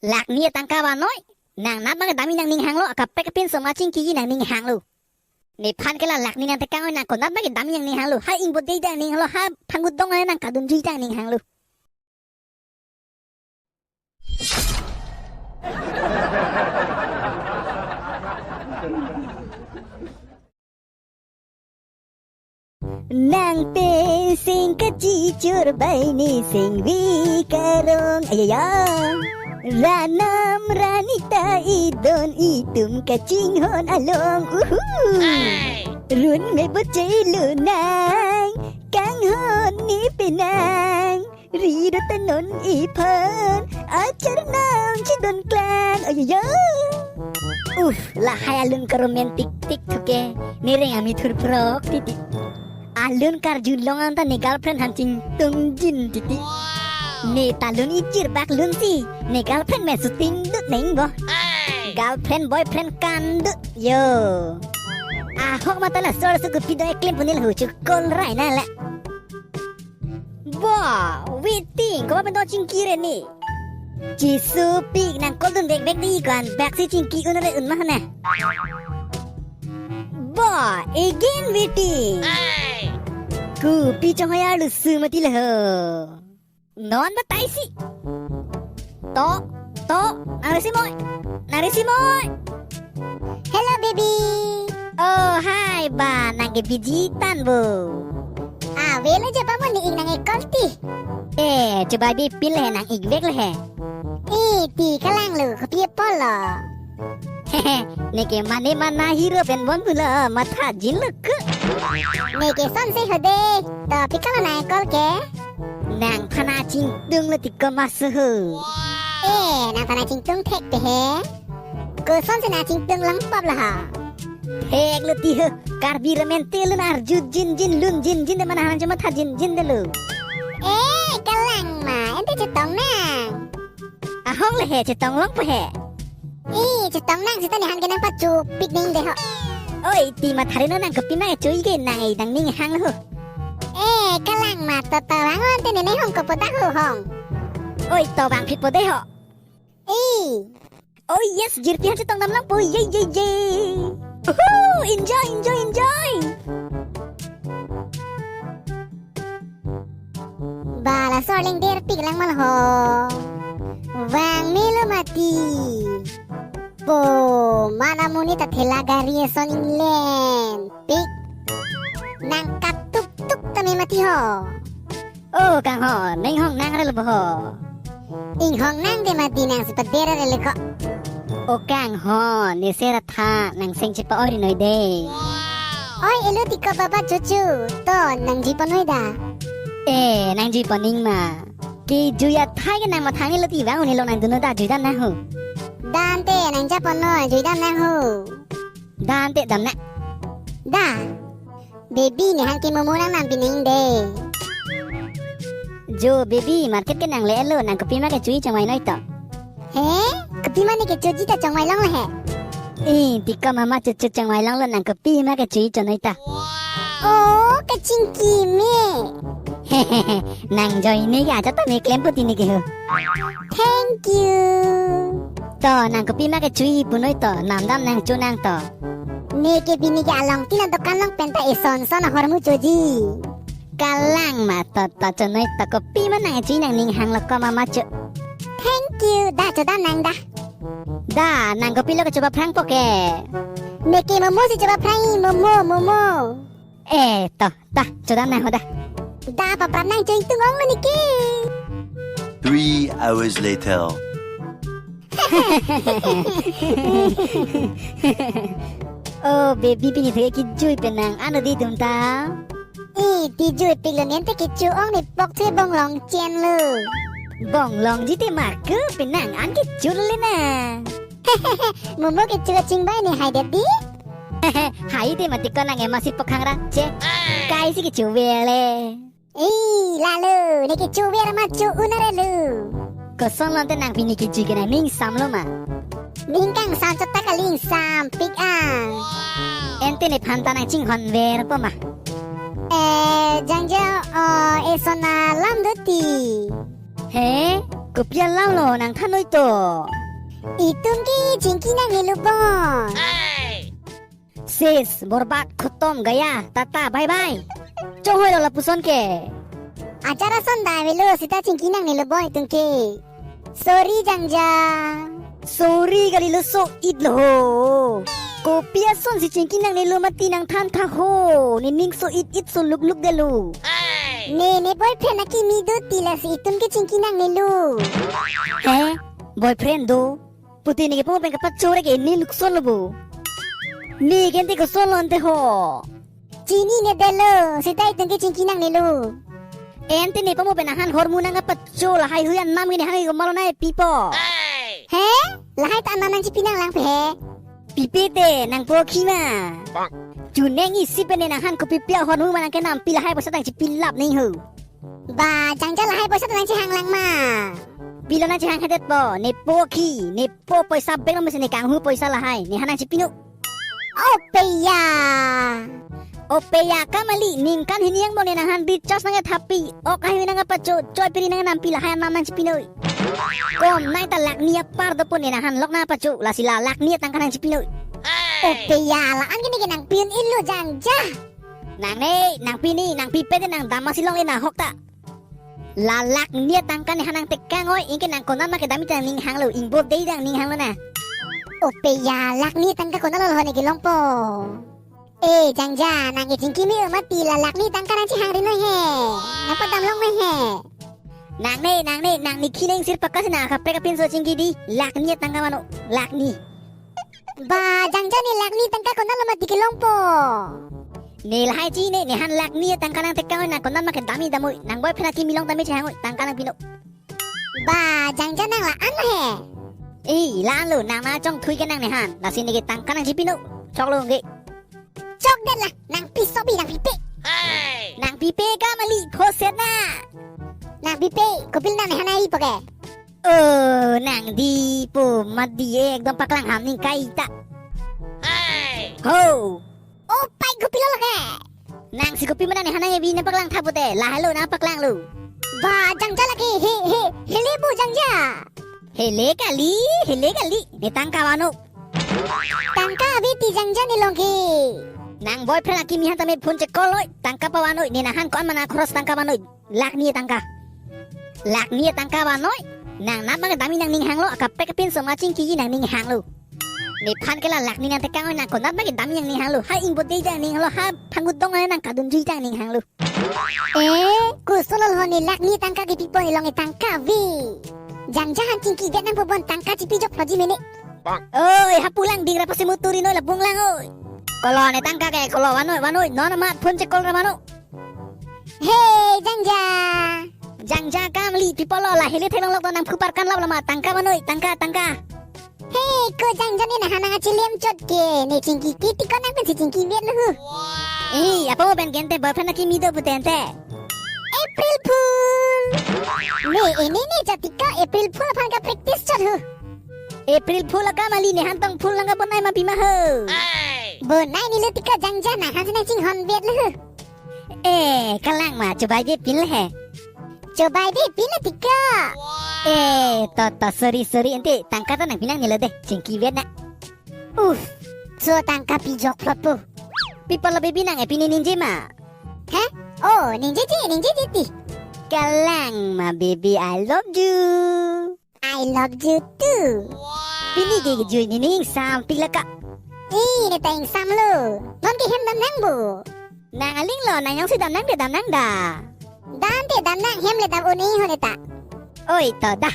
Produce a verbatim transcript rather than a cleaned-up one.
Lakh ni atangka vanoi. Nang nat bang damji nangning hanglo, akaprek kapinso ma chingkiji nangning hanglo. Nephan ke la lakh ni nangtekang oi, nang konat bang damji nangning hanglo. Ha ingbodei ta nangning hanglo, ha phangudong nang kadunji ta nangning hanglo. Nang pen seng kachichor bai ne seng vek arong ayaya. Ranam rani ta idon itum kachinghon along uhu. Run me boche lo nang kanghon ne penang. Ri do ta non iphan achar nang chidon klang ayaya. Uf, lahai alun ka romantic tik thuke. Ne reng amethur phrok titi. Alun karjulong anta ne girlfriend aphan chingtungjin titi. Ne ta lun ichir bak lun si. Ne girlfriend me shooting dut neng bo. Girlfriend boyfriend kan dut yo. Ahok mata la sor su kupi do eklem punil hu chu kol rai na la. Bo, waiting, komat pen do chingki re ne. Chisopik nang call dun vek vek di ko-an bak si chingki un re un ma na. Bo, again waiting. Kupi chonghoi arlu su mati le ho. Non batai si. To, to, nang resi moi. Nang resi moi. Hello, baby. Oh, hi, ba, nang ke busy tan bo. Avelo je ba mo ne ik nang e call ti. Eh, chubai bi pil le nang ik vek le he. Eh, ti kalang lo, kopi apot lo. Hehe, ne ke mane mana hero pen bon pulo, matha jin lo ke. Ne ke son se ho de. To, pi kalo nang e call ke? Nangphan achingtung lo ti ko masu ho. Eh, nangphan achingtung thek te he. Koson si nang chingtung langpap la ha. Thek lo ti ho. Karbi romantic lun arju jinjin lun jinjin de mana hang chuma tha jinjin de lo. Eh, kalang ma, ente chetong nang. Ahok le he chetong long po he. Eh, chetong nang sita ne hang ke nang pachupik ning de ho. Oi, ti mathari no nang kopi ma e chui ke nang e nangning hang lo ho. Eh, kalang ma to to vang ante ne ne hong ko podak ho hong. Oi, to vang phi po de ho. Eh. Oh yes, jirpi han chetong dam lang po, ye, ye, ye. Uhu, enjoy, enjoy, enjoy. Ba la sorling der pik lang mal ho. Vang melo mati. Po, mana muni ta thela gari eson inlen. Pik. Nang katup tup ta me mati ho. Oh, kanghon, nang hong nang rel bo ho. Inghong nang de mati nang si pader rel ko. Oh, kanghon, ne sera tha, nang seng chepa ori noi de. Oi, elu ti ko baba chuchu, to nang ji ponoi da. Eh, nang ji poning ma. Kejui athai ke nang mathang ni lo ti vang uni lo nang dunu da jui dam nang ho. Dante nang ja ponoi, jui dam nang ho. Dante dam na. Da. Baby ne hang ke momo nang nam pining de. Jo baby, market ke nang le lo, nang kopi ma ke chui chongvai noi to. He? Kopi ma ne ke choji ta chongvai long le he. Eh, ti ko mama chuchu chongvai long lo, nang kopi ma ke chui chonoi ta. Oh, kachingki me. Nang joine ke aja ta me klem puti ne ke ho. Thank you. To, nang kopi ma ke chui punoi to, nam dam nang chu nang to. Ne ke bini ke along tina dokan long penta eson son ahormu choji. Kalang ma to to chonoi to kopi ma nang chui nangning hang lo ko mama chu. Thank you. Da chodam nang da. Da, nang kopi lo ke choba phrang po ke. Ne ke momo si choba phrang i, momo, momo. Eh, to, ta, chodam nang ho da. Da, paprap nang cheng tung ong lo ne ke. Three hours later. Oh, baby pini thek kejui penang ano di tum ta. Eh, ti jui pik lo nente kecho ong ne pok the bong long chen lo. Bong long ji te ma ke penang an kecho le na. Momo kecho chingbai ne hai det di. Hai te mati ko nang ema si pokhang ra che. Kai si kecho vele. Ei, lalo, ne kecho ver ma cho un are lo. Koson lo ante nang pini kecho ke nangning sam lo ma. Ning kang sam chot ta kali ning sam pik ang. Ente nephan ta nang chinghon ver po ma. Eh, jangja, oh, eson alam do ti. He? Kopi alam lo nangthan noi to? Itum ke chingki nangnelo bon. Ses, borbad, khotom, gaya, tata, bye bye. Chonghoi lo lapuson ke. Achar ason da avelo seta chingki nangnelo bon itum ke. Sorry Jangja. Sorry kalilo, so-it lo ho. Kopi asonsi chingki nangnelo mati nangthan tha ho. Nening so-it-it so lukluk detlo. Ne, ne boyfriend akimi do ti lasi itum ke chingki nangnelo. He? Boyfriend do? Puti ne kepong pen kapachore ke ne lukson lo bo. Ne ke ante koson lo ante ho. Chinine detlo, seta itum ke chingki nangnelo. Ante ne pamo pen nanghan hormu nangpacho, lahai hui anam ke ne hang ko malo nai pipo. He? Lahai ta anam nangchipi nanglang pe he. Pipe te nangpo akhi ma. Chuneng isi pen ne nanghan kopi pi ahormu ma nangkenampi, lahai poisa tang chipilap ne ho. Ba, Jangja lahai poisa ta nangchehang lang ma. Pilo nangchehang hedet po, nepo akhi, nepo poisa bag lo mesen ne kanghu poisa lahai, nehan nangchipi non. Opeya. Opeya kamali, ningkan hini angbong ne nanghan recharge nangkethapi, ok ahi nangpacho, choi piri nangkenampi lahai anam nangchipi non. Kom nai ta lakh ni apar dopo ne nanghan lok nangpacho, lasi la lakh ni atangka nangchipi non. Opeya, la-an ke ne ke nangpi un-elo Jangja. Nang ne, nangpi ne, nangpipe te nang dam masi longle nahok ta. La lakh ni atangka nehan nangtekang oi, anke nang konat ma kedam ta ning hanglo, ingbot dei ta ning hanglo na. Opeya, lakh ni atangka konat lo ne kelongpo. Eh, Jangja, nang ke chingki me mati, la lakh ni atangka nangchehang ri noi he. Nangpadam long noi he. Nang ne, nang ne, nang ne khi nang sir pakka si nang kaprek apinso chingki dei, lakh ni atangka vano, lakh ni. Ba, Jangja ne lakh ni atangka konat lo mati kelongpo. Ne lahai chi ne, nehan lakh ni atangka nangtekang oi, nang konat ma kedam damnoi, nang boyfriend akimi long tame chehang oi, tangka nangpi non. Ba, Jangja nang la-an lo he. Eh, la-an lo, nang nangchongthui ke nang nehan, lasi ne ke tangka nangchipi non, choklo ke. Chok detlo, nangpi sobi nangpipe. Nangpipe kamali, phoset na. Nangpipe, kopilo nang nehan nangpipo ke. Oh, nang dei po, mati eh, ekdom paklang ham ning kaita. Ho. Oh, pai kopilo lake. Nangsi kopi ma nang nehan nangpi nangpaklang tha pote, lahelo nangpaklanglo. Ba, Jangja lake, he, he, hele bo Jangja. Hele kali, hele kali, ne tangka vano. Tangka ave ti Jangja ne long ke. Nang boyfriend akimi han tame phone che-call noi, tangka pavan noi, ne nanghan ko-an ma nang khoros tangka van noi. Lakh ni tangka. Lakh ni tangka van noi. Nang nat ma kedam nangning hanglo, akaprek apinso ma chingki nangning hanglo. Nephan ke la lakh ni nangtekang oi, nang konat ma kedam nangning hanglo. Ha ingbot dei ta ning hanglo, ha phangudong nang kadunji ta ning hanglo. Eh, koson lo ne lakh ni tangka kepipo ne long, e tangka ave. Jangja han chingki vet nangpo bon, tangka chipi jok phaji mene. Oi, hapu lang ding ra pasimuturi noi, labung lang oi. Kolo ne tangka ke, kolo van noi, van noi, non amat phone che-call ra vano. Hey, Jangja. Jangja kamali, pipo lo, la hele theklong lok do, nang phupar kan lap lama, tangka van noi, tangka, tangka. Hey, ko Jangja ne nehan nangchilem chot ke, ne chingki ke ti ko nang pensi chingki vet lo hu. Eh, apa mo pen ke ante boyfriend akimi do pute ante. April Fool. Ne, eh, ne, ne, jati ko April Fool aphan kapractice chot hu. April Fool kamali, nehan tong fool nangkabonai ma pima ho. Bonai nelo ti ko Jangja, nanghan si nangchinghon vet lo hu. Eh, kalang ma, chobai bepin le he. Chobai bepin le ti ko. Eh, to, to, sorry, sorry, ante tangka ta nangpi nangnelo dei, chingki vet na. Uff, so tangka pi jok phlot po. Pipo lo baby, nang eh pini ningje ma. He? Oh, ningjeje, ningjeje ti. Kalang ma baby, I love you. I love you too. Pini ke kejui nening ingsampik lake. Eh, ne ta ingsamlo. Non ke hem dam nang bo. Nang aling lo, nang jongsi dam nang te dam nang da. Dam te dam nang, hem le dam un-e ho ne ta. Oi, to da.